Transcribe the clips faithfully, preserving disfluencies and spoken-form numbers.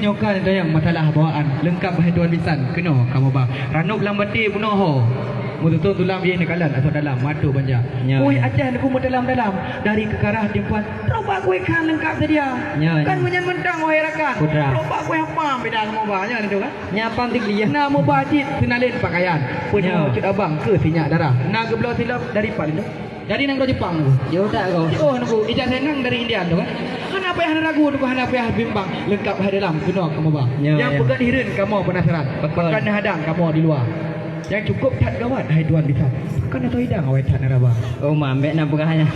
Nyoe ka tanyong masalah bawaan, leungkap hai tuan bisan keunoe kamoe ba. Ranub lam batée bunoe ho. Meututoe tulam ié neukalon asoe dalam mata banja. Nyoe. Weh, Aceh neukeu meudalam-dalam dari keukarah timpuan. Trok bak kueh khan leungkap seudia. Nyoe. Kan meunyan mantong wahai rakan. Putra. Trok bak kueh apam beda kamoe ba. Nyoe tu kan. Nyapam tinggi ya. Na meuba cit seunalén pakaian. Peunyoe cut abang keu sinyak darah. Na geubloe silop dari Pak Lintô. Dari nanggroe Jepang tu. Jauh tak kau? Oh, nunggu ijazah nang dari India tu kan. Hana payah ragu tu, hana payah bimbang. Leungkap hai dalam keunoe kamoe ba. Ya, nyang ya. Peugah hireuen kamoe penasaran. Betul. Pakon neuhadang kamoe di luwa. Nyang cukup that gawat hai tuan bisan. Pakon atau idang awai that neuraba. Oh, mambek na peugah nyan.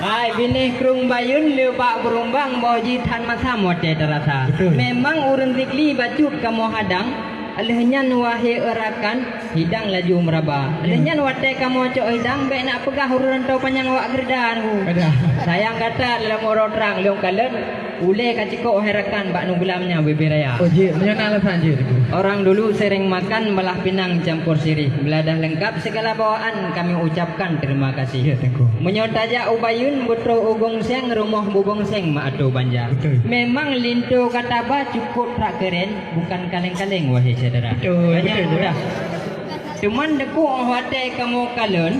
Hai binéh krueng Bayeuen le bak beurumbang boh jih that masam watée tarasa. Betul. Memang ureuëng Sigli bacut kamoe hadang. Lheueh nyan wahé rakan, hidang laju meuraba. Lheueh nyan watée kamoe cok hidang, bék nak peugah ureuëng rantau panyang awak geureuda nunggu. Ada. Sayang gata dalam uroe trang lôn kalon, ulée ka cikok wahé rakan bak nuglam nyan bubé raya. Oh, jeuet. Meunyoe na alasan jeuet, Teungku. Orang dulu sering makan belah pinang campur sirih. Bila dah lengkap segala bawaan, kami ucapkan terima kasih. Ya, Teungku. Meunyoe tajak u Bayeuen, beutroh u Gong Seng, rumoh bubong seng meuatô banja. Betul. Memang linto gata ba cukup that keuren. Bukan kaleng-kaleng, wahai syedara. Betul, banyak betul, mudah. Cuman deuk watée kamoe kalon,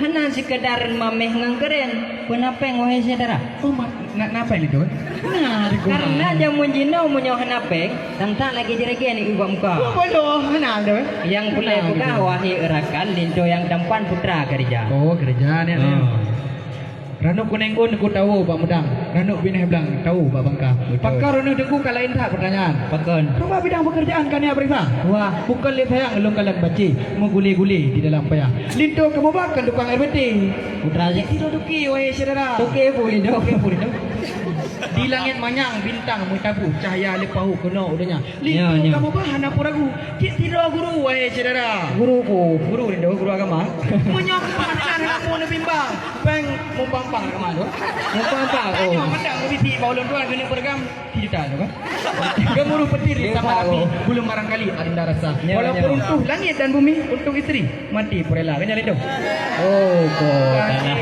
hana sekedar mameh ngon keuren, peunapeng, wahai syedara. Oh, ma-, na-, napeng itu? Nah, deuk. Karena jameun jinoe meunyoe hana peng, tantang lagi jeregen di bak muka. Oh, bodoh, hana tu. Yang pulai peugah, wahai rakan, linto yang tampan putra kerja. Oh, kerja ni. Hmm. Ranub kuneng ôn ku tawoe bak mudang, ranub binéh blang tawoe bak bangka. Betul. Pakon ranub teungku ka laén that peutanyaan. Pakon? Cuba bidang pekerjaan ka niyak peuriksa. Wah. Bukon lé sayang lôn kalon bacé meugulé-gulé di dalam paya. Linto kamoe ba kon tukang R B T. Putra je. Sidroe toke, wahai syedara. Toke peue linto? Toke peue linto? Di langét manyang bintang meutabu cahya leupah u keunoe u donya. Linto kamoe ba hana peue ragu. Cit sidroe guru, wahai syedara. Guru peue? Guru linto, guru agama. Meunyoe keubah hana peue neubimbang, péng mupampang agama tu. Mupampang, oh. Tanyoe mantong bisi bak ulôn tuan keuneuk peureugang sijuta tu kan. Geumuruh peutir sama api, belum barangkali ada rasa. Nyoe, nyoe. Walaupun runtuh langit dan bumi, untuk isteri. Mati peurela, kan jalan tu? Oh, kok tanah.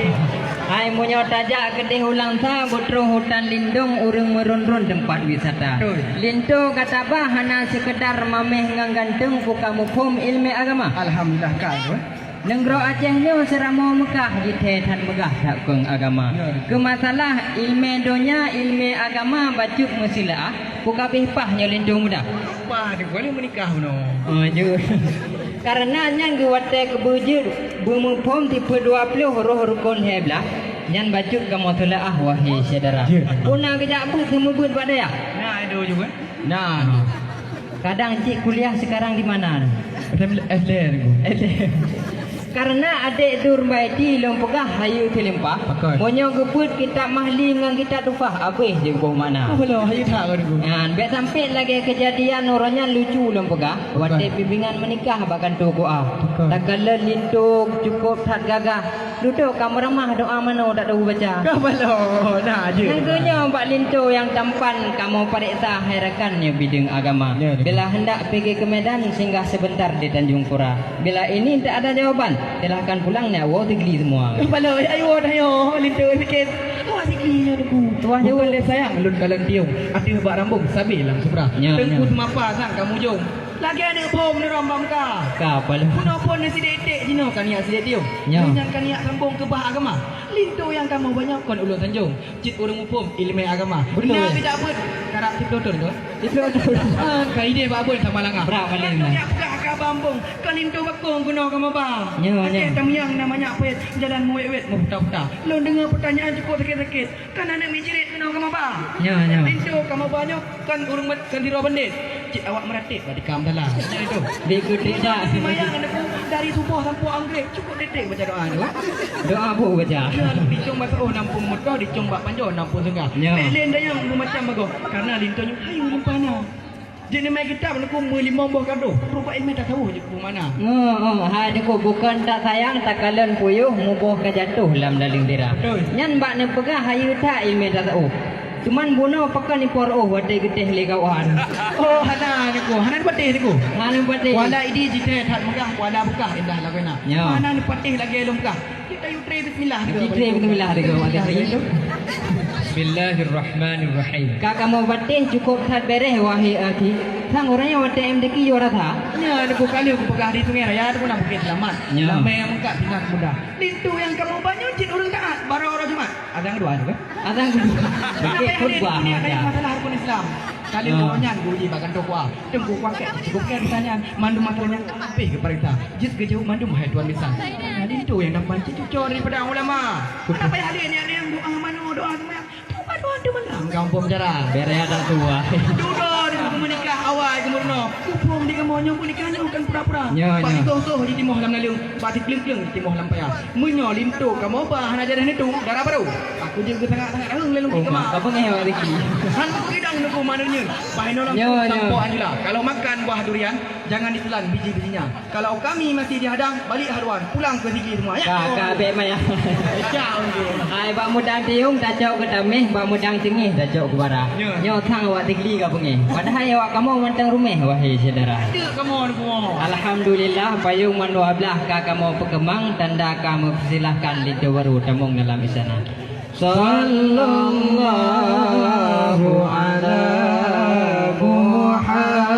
Hai, meunyoe tajak keudeh u Langsa, beutroh hutan lindong, ureuëng meurôn-rôn teumpat wisata. Betul. Linto gata ba hana sekedar mameh ngon ganteng, peue ka muphom iéleumé agama. Alhamdulillah, ka tu, eh. Nanggroe Aceh nyoe seuramoe Meukah, jithée that meugah that kong agama. Ya, betul. Keu masalah iéleumé donya, iéleumé agama bacut meusilaah, peue ka abéh paih nyoe linto muda. Paih di boleh meunikah bunoe. Oh, jeuet. Karena nyan geuwatée keubeujeuet beumuphom tipe dua ploh roh rukon lhée blaih, nyan bacut kamoe teulaah, wahé syedara. Jeuet. Peue na geujak beuet seumeubeuet bak dayah? Na, ada juga. Na. Kadang cit kuliah sekarang di mana? S M, S D R, Bu. S D R. Karena adék Durbaiti lôn peugah hayeue teulimpah, pakon? Meunyoe geupeuet kitab Mahli ngon kitab Tuhfah, abéh jeuet boh makna. Oh, belom, hayeue that, Teungku. Nyan, bék sampai lagée keujadian uroe nyan lucu lôn peugah, pakon? Watée bimbingan meunikah bak kantô Q A. Pakon? Takalon linto cukup that gagah, dudoe ka meuramah doa manoe tak tahu baca. Ka belom, nah, jeuet. Nyang keunyoe bak linto nyang tampan kamoe pareksa hai rakan nyoe bideueng agama. Ya, betul. Bila hendak pigi ke Medan, singgah sebentar di Tanjung Pura. Bila ini tak ada jawaban, silahkan pulang, nyak woe Sigli semua. Paloe, ayo, ayo, linto sikit. Tuah Sigli nyoe Teungku. Tuah nyoe. Bukan lé sayang lôn kalon tiong, ateueh bak rambong sabe lam subra. Nya, Teungku nya. Seumapa sang ka mujong. Lagée aneuk phom nurông bak muka. Ka, paloe. Bunoe phon sidék-dék jinoe ka niyak sidék tiong. Nya. Nyan ka niyak sambong keubah agama. Linto nyang kamoe ba nyoe kon ulôn sanjong. Cit ureuëng muphom iéleumé agama. Betul. Na geujak beuet karab siploh thon tu. Siploh thon. Ah, ka idéh bak beuet sama langah. Brat paléng. Nyan peugah ka bambong, ka linto bakong keunoe kamoe ba. Nyoe, nyoe. Aceh Tamiang na manyak pet, jalan meuwét-wét meuputa-puta. Lôn deungoe peutanyaan cukup sakét-sakét. Kan aneuk miet jerit keunoe kamoe ba. Nyoe, nyoe. Linto kamoe ba nyoe. Kan ureuëng mat-, kan sidroe bandét. Cit awak meuratéb bak tikam dalam. Nyan itu. Di kutik dah. Semayang aneuk dari suboh sampoe anggrek, cukup detek baca doa tu. Doa apa baca? Ya, dicong bak saoh nampung meutoh, dicong bak panjoe nampung seungga. Ya. Lén dayang meumacam bagoe, karena linto nyoe hayu leumpah na. Jeuet neumai kitab aneuk meulimong boh kado, rupa ilmu tasawuf jeuet peue makna. Oh, oh, hai aneuk, bukan tak sayang, takalon puyôh, muboh ka jatuh lam daleueng dira. Betul. Nyan bak neupeugah hayu that ilmu tasawuf. Cuman bunoe pakon ipo reuôh watée geutéh lé kawan. Oh, hana Teungku, hana neupatéh Teungku. Hana neupatéh. Wala idi jitéh that meugah, wala beukah indah lagoena. Nyo. Hana neupatéh lagée lôn peugah. Kita yue tré bismillah. Kita tré bismillah Teungku, bismillah Teungku. Bismillahirrahmanirrahim. Ka kamoe patéh cukôp that bèrèh, wahé akhi. Sang ureueng nyang watèe M D Q juara that. Nyan, Teungku, ka lheueh kupeugah di Sungai Raya, Teungku, na Bukét Selamat. Nyan. Lamé nyang meungkap sinan muda. Linto nyang kamoe ba nyoe cit ureueng taat, baroe uroe Jumat. Azan keudua tu, kan? Azan keudua. Bukét khutbah masa. Masalah rukun Islam. Ka lheueh uroe nyan geuuji bak kantô Q A. Teungku, kuangkét cukôp kèe masa nyan. Mandum masa nyan habéh geuparéksa. Jeuet geujaweueb mandum hai tuan bisan. Nah, linto nyang tampan cit cucoe daripada ulama. Hana payah lé niat-niat doa manoe, doa seumayang. Tuba doa tu mana? Gampông cara. Bèrèh adat tuba. Dudoe di meunikah awai geumeurunoe. Muphom di kamoe nyoe peunikah nyoe kon pura-pura. Nyo, nyo. Bak sigoh-goh jitimoh lam naleueng, bak sikleueng-kleueng jitimoh lam paya. Meunyoe linto kamoe ba hana jadeh neutu, dara barô. Aku jeuet geusangat-sangat raheueng lé lungkit keumah. Oh, ka beungèh awak Ricky. Han peugedang nuku maneur nyeun. Bah inoe langsung sampoe Anjula. Kalau makan buah durian, jangan ditelan biji-bijinya. Kalau kami masih dihadang, balik haluan, pulang ke sigi semua. Ya. Ka, ka, bèk maya. Hai, bak mudang tiung, tacok keu taméh, bak mudang teungoh, tacok keu bara. Ya. Nyoe sang awak Tigli ka beungèh. Padahai awak kamoe mantong ruméh, wahé syedara. Ada kamoe, kamoe. Alhamdulillah, payong mandua blah ka kamoe peukeumang, tanda ka meupeusilahkan linto barô tamong dalam istana. Sallallahu ala Muhammad.